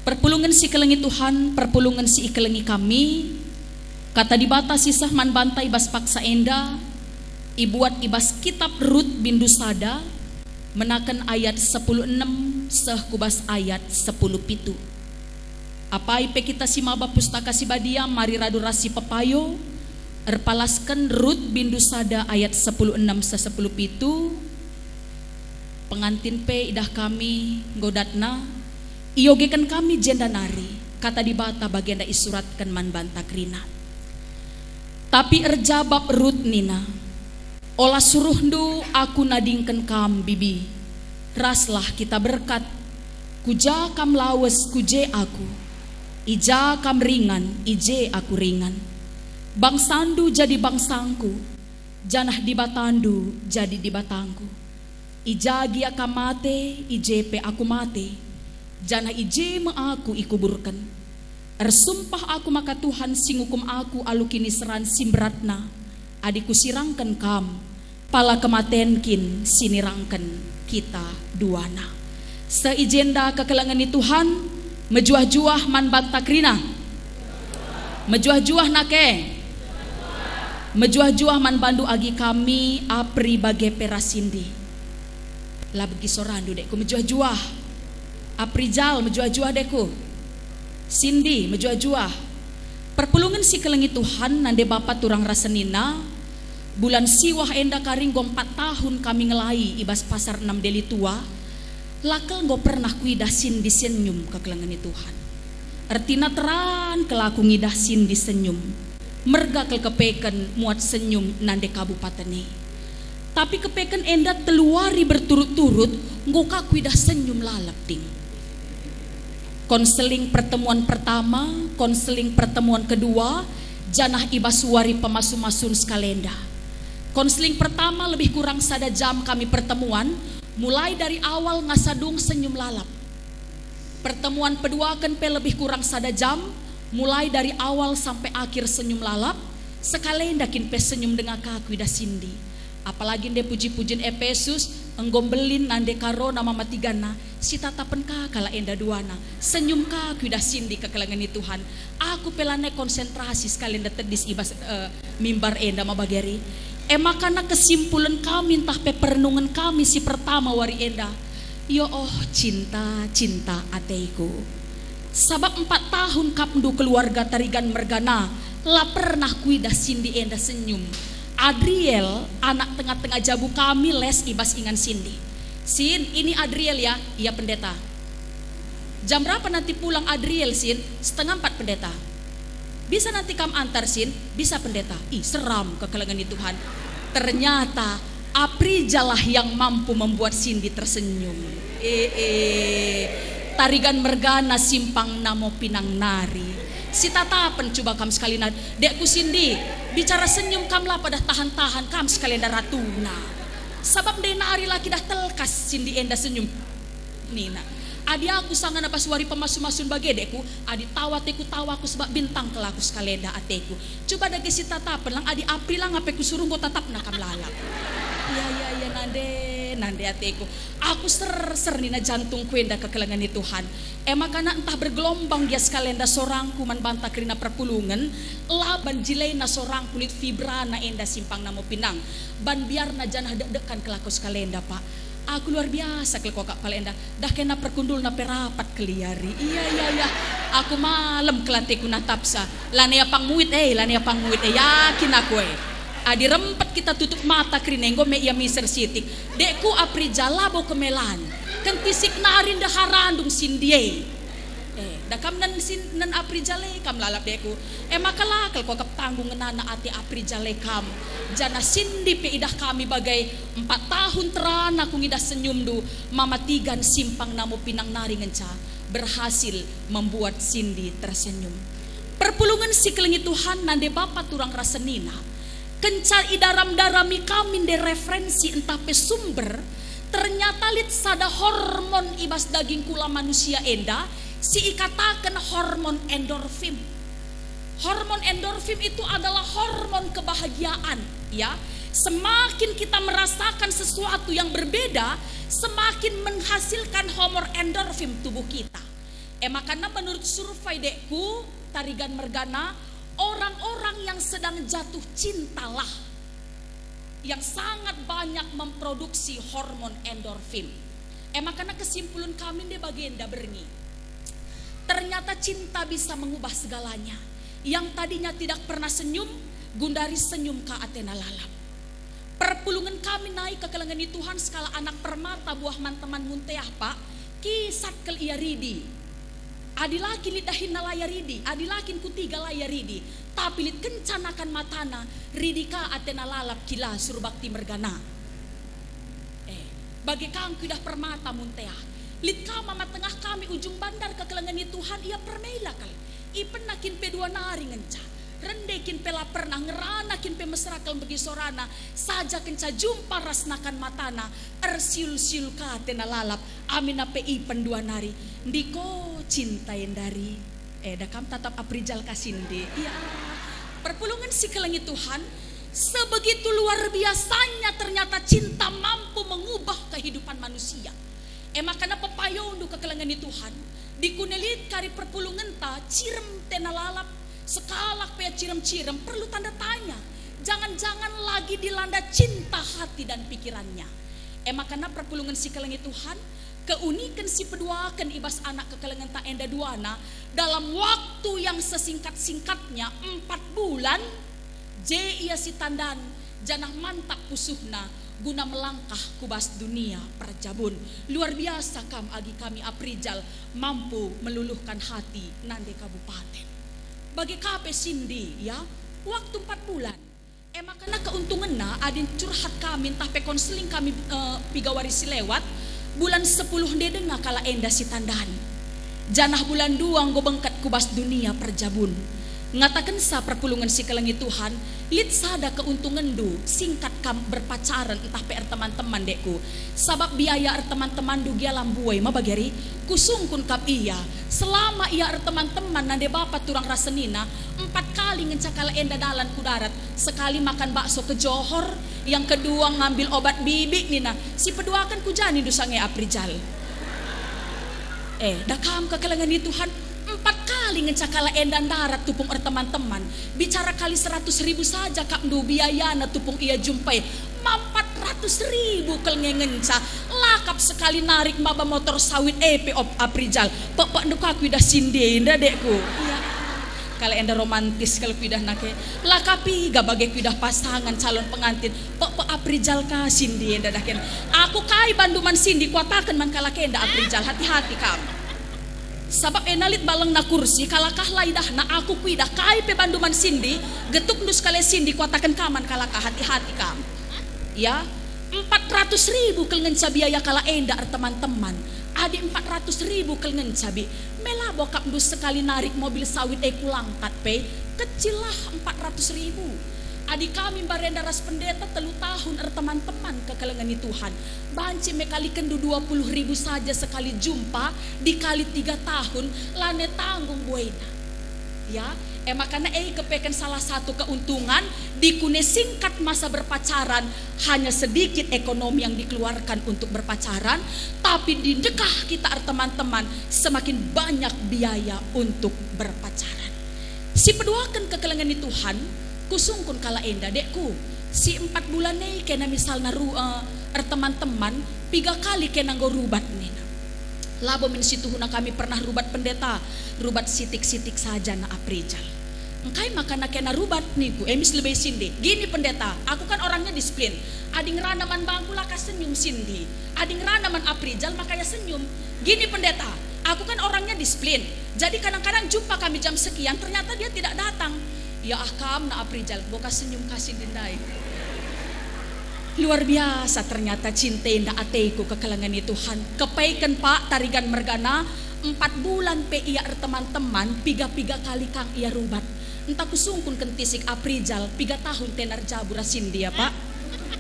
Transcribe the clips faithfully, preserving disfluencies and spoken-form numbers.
Perpulungen si kelengi Tuhan, perpulungen si ikelengi kami, Kata Dibata si seh man banta i bas paksa enda ibuat i bas Kitap Rut bindu sada, menaken ayat sepuluh enem seh ku bas ayat sepuluh pitu. Apai pe kita si maba Pustaka Si Badia, mari radu ras sipepayo, erpalasken Rut bindu sada ayat sepuluh enem seh sepuluh pitu. Pengantin pe idah kami enggo datna, iogeken kami jenda nari, Kata Dibata bagenda isuratken man banta kerina. Tapi erjabap Rut nina, "Ola suruhndu aku nadingken kam, bibi. Raslah kita berkat. Ku ja kam lawes, ku je aku. I ja kam ringan, i je aku ringan. Bangsandu jadi bangsangku, janah Dibatandu jadi Dibatangku. I ja gia kam mate, i je pe aku mate, janah i je me aku ikuburken. Ersumpah aku maka Tuhan si ngukum aku alu kiniseran si mberatna, adi kusirangken kam, pala kematen kin si nirangken kita duana." Seh i jenda kekelengen ni Tuhan, mejuah-juah man banta kerina. Mejuah-juah nake. Mejuah-juah man bandu agi kami, Apri bage pe ras Sindi. La begi sorandu, dekku, mejuah-juah. Aprijal, mejuah-juah, dekku. Sindi, mejuah-juah. Perpulungen si kelengi Tuhan, nande bapa turang ras senina, bulan Siwah enda kari enggo empat tahun kami ngelai i bas Pasar Enam Deli Tua, la kal enggo pernah kuidah Sindi senyum kekelengen ni Tuhan. Ertina teran kal aku ngidah Sindi senyum. Merga kal kepeken muat senyum nande kabupaten e. Tapi kepeken enda telu wari berturut-turut enggo ka kuidah senyum lalap, ting. Konseling pertemuan pertama, konseling pertemuan kedua, janah i bas wari pemasu-masun sekalenda. Konseling pertama lebih kurang sada jam kami pertemuan, mulai dari awal ngasa dung senyum lalap. Pertemuan peduaken pe lebih kurang sada jam, mulai dari awal sampe akhir senyum lalap, sekalenda kin pe senyum denga ka kuidah Sindi. Apalagi nde puji-pujin Epesus, enggo mbelin nande karona mama tiganna, sitatapen ka kalak enda duana, senyum ka kuidah Sindi kekelengen ni Tuhan. Aku pe lanai konsentrasi sekalenda tedis i bas, eh, mimbar enda maba geri. E makana kesimpulen kami ntah pe perenungen kami si pertama wari enda, "Ya oh, cinta, cinta ateku. Sabap empat tahun kapndu keluarga Tarigan mergana, la pernah kuidah Sindi enda senyum." Adriel, anak tengah-tengah jabu kami, les i bas ingan Sindi. "Sin, ini Adriel ya." "Iya, Pendeta." "Jam berapa nanti pulang Adriel, Sin?" "Setengah empat, Pendeta." "Bisa nanti kam antar, Sin?" "Bisa, Pendeta." Ih, seram kekelengen ni Tuhan. Ternyata Aprija lah yang mampu membuat Sindi tersenyum. Eh, eh. Tarigan mergana Simpang Namo Pinang nari. Sitatapen cuba kam sekali nari. Dekku Sindi, bicara senyum kam la padah tahan-tahan kam sekali enda ratuna. Sabap ndai nari la kidah telkas Sindi enda senyum. Nina, "Adi aku sangana bas wari pemasu-masun bage, dekku, adi tau ateku, tau aku, sebab bintang kal aku sekalenda ateku. Cuba dage sitatapen lang, adi Apri lang ape kusuruh enggo tatapna kam lalap." "Iya, iya, iya, nande, nande ateku." Aku ser-ser nina jantungku enda kekelengen ni Tuhan. E makana ntah bergelombang gia sekalenda sorangku man banta kerina perpulungen, la banjilena sorangku lit fibrana enda Simpang Namo Pinang. Ban biarna janah dek-dekan kal aku sekalenda, Pak. Aku luar biasa kal kuakap kalak enda. Dah kena perkundulna pe rapat keliari. Iya, iya, iya. Aku malem kal ateku natapsa. Lanai apang muit, eh, lanai apang muit, eh, yakin aku, eh. Adi rempet kita tutup mata kerina enggo me ia miser sitik. Dekku Aprija labo kemelan. Kentisik nari ndeharandung Sindi e. Eh, da kam nen sin-, nen Aprija le kam lalap, dekku. E maka la kal kuakap tanggung ngenana ate Aprija le kam. Janah Sindi pe idah kami bage empat tahun terana ku ngidah senyumndu, mama tigan Simpang Namo Pinang nari ngenca berhasil membuat Sindi tersenyum. Perpulungen si kelengi Tuhan, nande bapa turang ras senina, kenca idaram-darami kami nde referensi ntah pe sumber, ternyata lit sada hormon i bas daging kula manusia enda, si ikataken hormon endorfin. Hormon endorfin itu adalah hormon kebahagiaan, ya. Semakin kita merasakan sesuatu yang berbeda, semakin menghasilkan hormon endorfin tubuh kita. E maka menurut survei dekku, Tarigan mergana, orang-orang yang sedang jatuh cintalah yang sangat banyak memproduksi hormon endorfin. E maka kesimpulun kami nde bagenda berngi. Ternyata cinta bisa mengubah segalanya. Yang tadinya tidak pernah senyum, gundari senyum ka atena lalap. Perpulungen kami nai kekelengen ni Tuhan sekalak anak permata buah man teman Munteah, Pak, kisat kal ia ridi. Adi la kin lit dahinna la ia ridi, adi la kin kutiga la ia ridi, tapi lit kenca nakan matana, ridi ka atena lalap kila surbakti mergana. Eh, bage ka engkuidah permata Munteah. Lit ka mama tengah kami ujung bandar kekelengen ni Tuhan ia permela kal. Ipenna kin pe dua nari ngenca. Rende kin pe la pernah, ngerana kin pe mesra kal mbegi sorana, saja kenca jumpa ras nakan matana, ersiul-siul ka atena lalap, aminna pe ipen dua nari, ndiko cinta enda ri. Eh, da kam tatap Aprijal ka Sindi. Ya, perpulungen si kelengi Tuhan, sebegitu luar biasanya ternyata cinta mampu mengubah kehidupan manusia. E maka pepayondu kekelengen ni Tuhan, dikune lit kari perpulungenta, cirem tena lalap, sekalak pe cirem-cirem, perlu tanda tanya. Jangan-jangan lagi dilanda cinta hati dan pikirannya. E maka perpulungen si kelengi Tuhan, keuniken si peduaken i bas anak kekelengenta enda duana, dalam waktu yang sesingkat-singkatnya, empat bulan, je ia sitandan, janah mantap pusuhna guna melangkah ku bas dunia perjabun. Luar biasa kam agi kami Aprijal mampu meluluhkan hati nande kabupaten. Bage ka pe Sindi, ya, waktu empat bulan. E maka keuntungenna adi curhat kami ntah pe konseling kami, eh, piga wari si lewat, bulan sepuluh nde denga kalak enda sitandan. Janah bulan dua enggo bengket ku bas dunia perjabun. Ngatakensa perpulungen si kelengi Tuhan, lit sada keuntungenndu, singkat kam berpacaran ntah pe erteman-teman, dekku. Sabap biaya erteman-temanndu gia la mbuai me bage ri, kusungkun kam ia. Selama ia erteman-teman nande bapa turang ras senina, empat kali ngenca kalak enda dalan ku darat, sekali makan bakso ke Johor, yang kedua ngambil obat bibik nina, si peduaken ku ja nindu sange Aprijal. Eh, da kam kekelengen ni Tuhan, empat kali ngenca kalak enda ndarat tupung erteman-teman. Bicara kali seratus ribu saja kap ndu biayana tupung ia jumpai. Empat ratus ribu kal nge ngenca. La kap sekali narik maba motor sawit e pe op Aprijal. Pekpek ndu ka kuidah Sindi enda, dekku. Iya. Kalak enda romantis kal kuidah nake. La ka piga bage kuidah pasangan calon pengantin. Pekpek Aprijal ka Sindi enda daken. Aku kai bandu man Sindi kuataken man kalak enda Aprijal, hati-hati kam. Sabap ena lit balengna kursi, kalak ah la idahna aku kuidah kai pe bandu man Sindi, getukndu sekali Sindi kuataken ka man kalak ah, hati-hati kam. Ya, empat ratus ribu kal ngenca biaya kalak enda erteman-teman. Adi empat ratus ribu kal ngenca bi, me labo kap ndu sekali narik mobil sawit e ku Langkat pe, kecil lah empat ratus ribu. Adi kami mbarenda ras pendeta telu tahun erteman-teman kekelengen ni Tuhan, banci me kalikenndu dua puluh ribu saja sekali jumpa, dikali tiga tahun, lanai tanggung buena. Ya, e maka e ikepeken salah satu keuntungan, dikune singkat masa berpacaran, hanya sedikit ekonomi yang dikeluarkan untuk berpacaran, tapi ndekah kita erteman-teman, semakin banyak biaya untuk berpacaran. Si peduaken kekelengen ni Tuhan, kusungkun kalak enda, dekku, si empat bulan e kena misalna ru-, eh, erteman-teman, piga kali kena enggo rubat nina. Labo min situhuna kami pernah rubat pendeta, rubat sitik-sitik saja na Aprijal. Engkai maka na kena rubat ningku, e mis lebe Sindi. Gini pendeta, aku kan orangnya disiplin. Adi ngerana man bangku la ka senyum Sindi. Adi ngerana man Aprijal maka ia senyum. Gini pendeta, aku kan orangnya disiplin. Jadi kadang-kadang jumpa kami jam sekian, ternyata dia tidak datang. Ya ah kam na Aprijal, boka senyum ka Sindi ndai. Luar biasa ternyata cinta enda ateku kekelengen ni Tuhan. Kepeken, Pak, Tarigan mergana, empat bulan pe ia erteman-teman, piga-piga kali kang ia rubat. Ntah kusungkun kentisik Aprijal, piga tahun tena erjabu ras Sindi ya, Pak?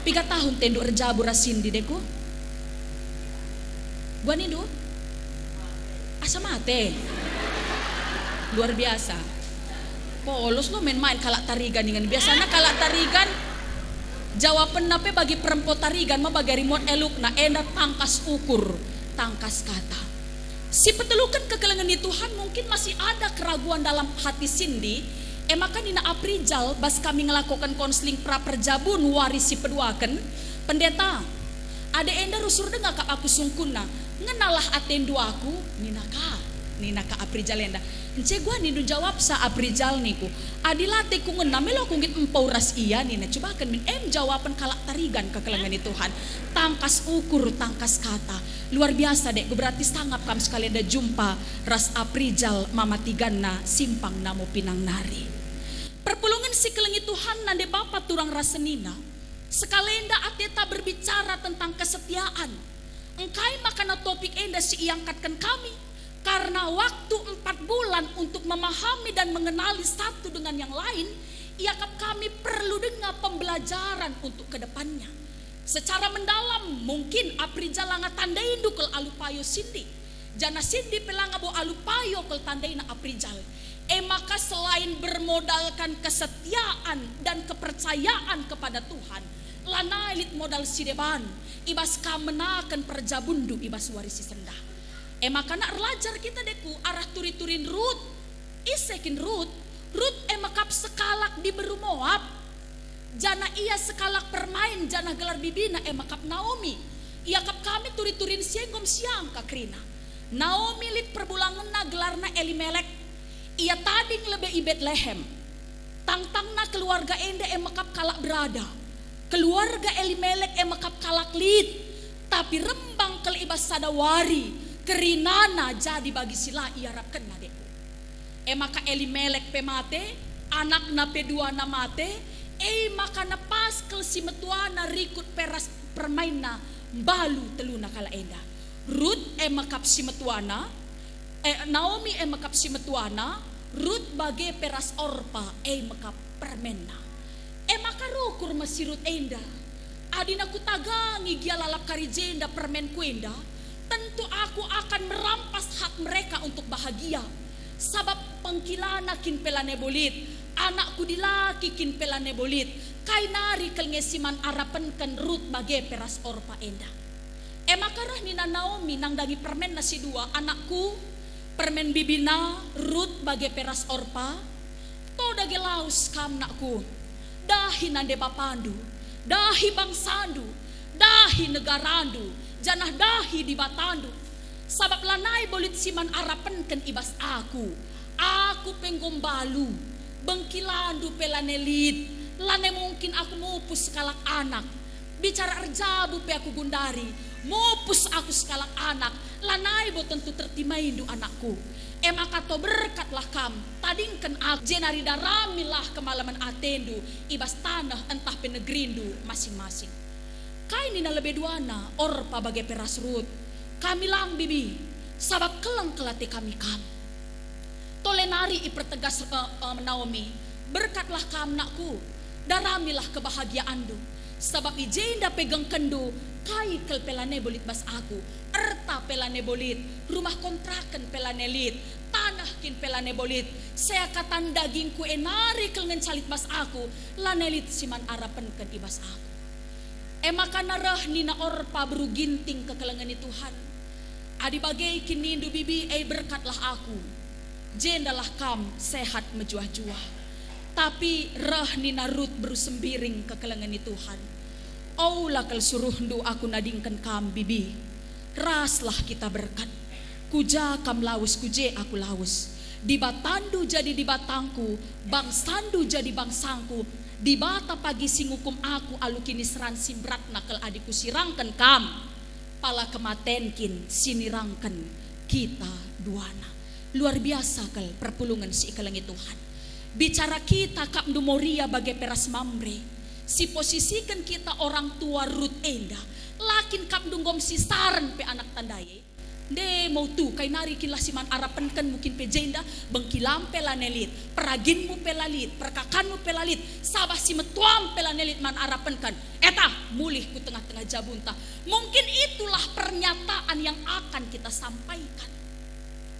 Piga tahun tendu erjabu ras Sindi, dekku? Buanindu? Asa mate. Luar biasa. Polos lo main-main kalak Tarigan ningen. Biasana kalak Tarigan jawapenna pe bagi perempo Tarigan me bagi remote elukna, enda tangkas ukur, tangkas kata. Si peteluken kekelengen ni Tuhan, mungkin masih ada keraguan dalam hati Cindy, e maka nina Aprijal bas kami ngelakoken konseling pra perjabun wari si peduaken, "Pendeta, adi enda rusur denga kap aku sungkunna, ngenalah atendu aku," nina ka, nina ka Aprijal enda. "Ence gua nindu jawabsa Aprijal," niku. "Adi la ateku ngena, melo aku nggit empo ras ia," nina. Cubaken min, em jawapen kalak tarigan kekelengen ni Tuhan. Tangkas ukur, tangkas kata. Luar biasa, dekku, berarti sangap kam sekalenda jumpa ras Aprijal mama tiganna simpang namo pinang nari. Perpulungen si kelengi Tuhan, nande bapa turang ras senina, sekalenda ateta berbicara tentang kesetiaan. Engkai makana topik enda si iangkatken kami? Karena waktu empat bulan untuk memahami dan mengenali satu dengan yang lain, iakap kami perlu denga pembelajaran untuk kedepannya. Secara mendalam, mungkin Aprijal langa tandaindu kal alu payo Cindy, janah Cindy pe langa bo alu payo kal tandaina Aprijal. E maka, selain bermodalkan kesetiaan dan kepercayaan kepada Tuhan, lanai lit modal si deban i bas kam menaken perjabunndu i bas wari si sendah. E maka, nak erlajar kita, dekku, arah turi-turin Rut. Ise kin Rut? Rut e mekap sekalak diberu Moab, janah ia sekalak permain, janah gelar bibina e mekap Naomi. Iakap kami turi-turin si enggo siangka kerina. Naomi lit perbulangenna, gelarna Elimelek. Ia tading lebe i Betlehem. Tangtangna keluarga enda e mekap kalak berada. Keluarga Elimelek e mekap kalak lit, tapi rembang kal i bas sada wari, kerinana jadi bagi si la iarapkenna, dekku. E maka Elimelek pe mate, anakna pe duana mate, e maka nepas kal si metuana rikut pe ras permainna mbalu teluna kalak enda. Rut e mekap si metuana, eh, Naomi e mekap si metuana, Rut bage pe ras Orpa e mekap permenna. E maka rukur me si Rut enda. Adina kutagangi gia lalap kari jenda permenku enda, tentu aku akan merampas hak mereka untuk bahagia. Sabap bengkilana kin pe lanai bo lit, anakku dilaki kin pe lanai bo lit, kai nari kal nge si man arapenken Rut bage pe ras Orpa enda. E maka reh nina Naomi nandangi permenna si dua, "Anakku, permen bibina Rut bage pe ras Orpa, to dage lawes kam, nakku. Dahi nande bapandu, dahi bangsandu, dahi negarandu, janah dahi Dibatandu. Sabap lanai bo lit si man arapenken i bas aku. Aku pe enggo mbalu, bengkilandu pe lanai lit, lanai mungkin aku mupus sekalak anak. Bicara erjabu pe aku gundari, mupus aku sekalak anak, lanai bo tentu tertimaindu, anakku. E maka to berkatlah kam, tadingken aku, jenari daramilah kemalemen atendu i bas taneh ntah pe negerindu masing-masing." Kai nina lebe duana, Orpa bage pe ras Rut? "Kami lang, bibi, sabap keleng kal ate kami kam." Tole nari ipertegas, eh, eh, Naomi, "Berkatlah kam, nakku, daramilah kebahagiaanndu, sabap i jenda pe gengkenndu, kai kal pe lanai bo lit bas aku, erta pe lanai bo lit, rumah kontraken pe lanai lit, taneh kin pe lanai bo lit, seakatan dagingku e nari kal ngenca lit bas aku, lanai lit si man arapenken i bas aku." E maka reh nina Orpa beru Ginting kekelengen ni Tuhan, "Adi bage kin nindu, bibi, e berkatlah aku, jendalah kam sehat mejuah-juah." Tapi reh nina Rut beru Sembiring kekelengen ni Tuhan, "Ola kal suruhndu aku nadingken kam, bibi. Raslah kita berkat. Ku ja kam lawes, ku je aku lawes. Dibatandu jadi Dibatangku, bangsandu jadi bangsangku. Dibata pagi si ngukum aku alu kiniseran si mberatna kal adi kusirangken kam, pala kematen kin si nirangken kita duana." Luar biasa kal perpulungen si ikelengi Tuhan. Bicara kita kap ndu Moria bage pe ras Mamre, si posisiken kita orang tua Rut enda, la kin kap ndu nggom sisaren pe anak tandai. Nde mo tu, kai nari kin lah si man arapenken mungkin pe jenda, bengkilam pe lanai lit, peraginmu pe la lit, perkakanmu pe la lit, sabah si metuam pe lanai lit man arapenken. Eta, mulih ku tengah-tengah jabunta. Mungkin itulah pernyataan yang akan kita sampaikan.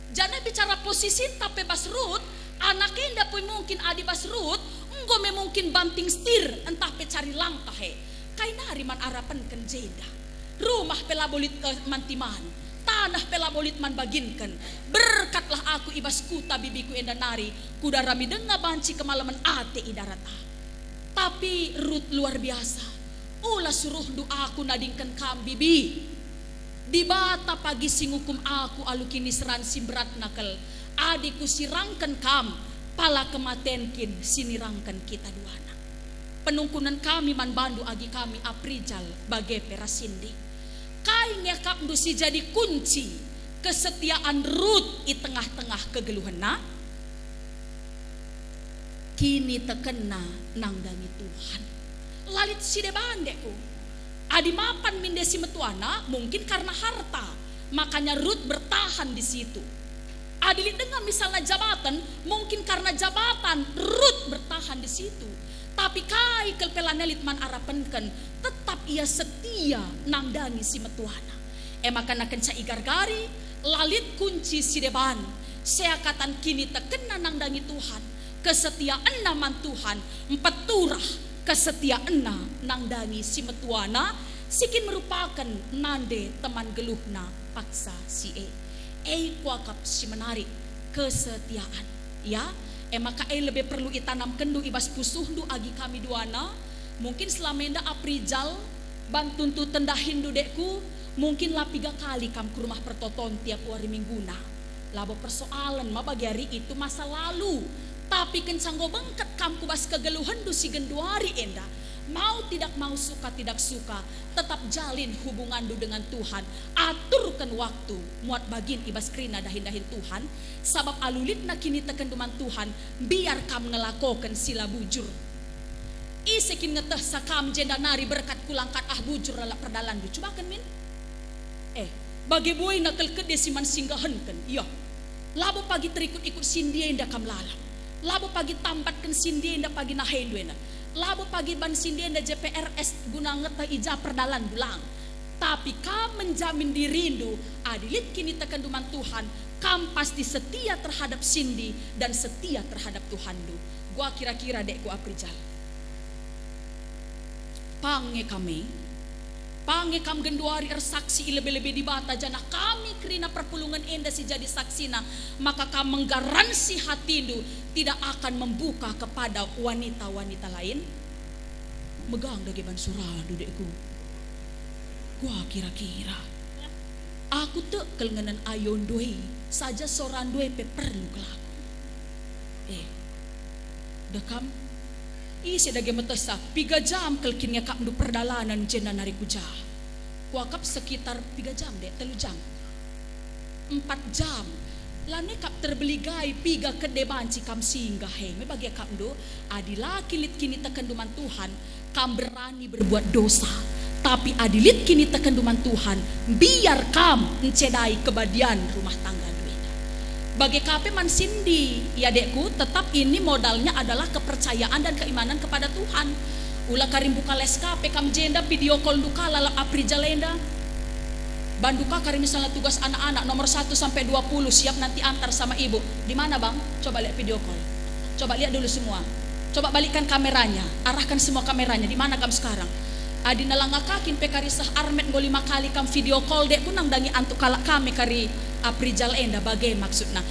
Janah bicara posisinta pe bas Rut, anak enda pe mungkin adi bas Rut, enggo me mungkin banting setir ntah pe cari langkah e. Kai nari man arapenken jenda. Rumah pe labo lit, eh, man timan. Taneh Taneh pe labo lit man baginken. Berkatlah aku i bas kuta bibiku enda nari, kudarami denga banci kemalemen ate i darat ah. Tapi Rut luar biasa. Ula suruhndu aku nadingken kam, bibi. Dibata pagi si ngukum aku alu kiniseran si mberatna kal, adi kusirangken kam, pala kematen kin si nirangken kita duana. Penungkunen kami man bandu agi kami Aprijal bage pe ras Sindi. Kai nge akapndu si jadi kunci kesetiaan Rut i tengah-tengah kegeluhenna? Kinitekenna nandangi Tuhan. La lit si deban, dekku. Adi mapan min nde si metuana, mungkin karena harta, makanya Rut bertahan di situ. Adi lit denga misalna jabaten, mungkin karena jabatan Rut bertahan di situ. Tapi kai kal pe lanai lit man arapenken, tetap ia setia nandangi si metuana. E maka kenca igargari, la lit kunci si deban, seakatan kinitekenna nandangi Tuhan, kesetiaenna man Tuhan, mpeturah kesetiaenna nandangi si metuana, si kin merupaken nande teman geluhna paksa si e. E kuakap si menarik, kesetiaan. Ya, e maka e lebe perlu itanamkenndu i bas pusuhndu agi kami duana. Mungkin selama enda Aprijal, ban tuntuten dahinndu, dekku, mungkin la piga kali kam ku rumah pertoton tiap wari mingguna. Labo persoalen ma bagi ari itu masa lalu. Tapi kenca enggo bengket kam ku bas kegeluhenndu si genduari enda, mau tidak mau, suka tidak suka, tetap jalin hubunganndu dengan Tuhan. Aturken waktu muat bagin i bas kerina dahin-dahin Tuhan, sabap alu litna kinitekenndu man Tuhan, mbiar kam ngelakoken si la bujur. Ise kin ngetehsa kam jenda nari berkat kulangkat ah bujur lalap perdalanndu? Cubaken min. Eh, bage buena kal kede si man singgahenken, ya. Labo pagi terikut-ikut si ndi enda kam lalap. Labo pagi tambatken si ndi enda pagi nahendu enda. Labo pagi ban si ndi enda J P R S guna ngeteh i ja perdalanndu, lang. Tapi kam menjamin dirindu, adi lit kinitekenndu man Tuhan, kam pasti setia terhadap si ndi dan setia terhadap Tuhanndu. Gua kira-kira, dekku Aprijal. Pange kami, pange kam genduari ersaksi i lebe-lebe Dibata, janah kami kerina perpulungen enda si jadi saksina, maka kam menggaransi hatindu tidak akan membuka kepada wanita-wanita lain? Megang dage ban sorandu, dekku. Gua kira-kira. Aku tek kal ngenen ayondu e, saja sorandu e pe perlu kal aku. Eh, dekam, ise dage metehsa, piga jam kal kin nge akapndu perdalanen jenda nari ku ja? Kuakap sekitar piga jam, dek, telu jam. Empat jam. Lanai kap terbeligai piga kede banci kam singgah, he me bagi akapndu, adi la kin lit kinitekenndu man Tuhan, kam berani berbuat dosa. Tapi adi lit kinitekenndu man Tuhan, mbiar kam ncedai kebadian rumah tanggandu enda. Bage ka pe man si ndi, ya, dekku, tetap ini modalnya adalah kepercayaan dan keimanan kepada Tuhan. Ula kari mbuka les ka pe kam jenda, video call-ndu ka lalap Aprijal enda. Bandu ka kari misalna tugas anak-anak nomor satu sampai dua puluh siap nanti antar sama ibu. Di mana, Bang? Coba lihat video call. Coba lihat dulu semua. Coba balikkan kameranya, arahkan semua kameranya. Di mana kam sekarang? Adi nelanga ka kin pe kari seh armet enggo lima kali kam video call, dekku, nandangi antuk kalak kami kari Aprijal enda, bage maksudna.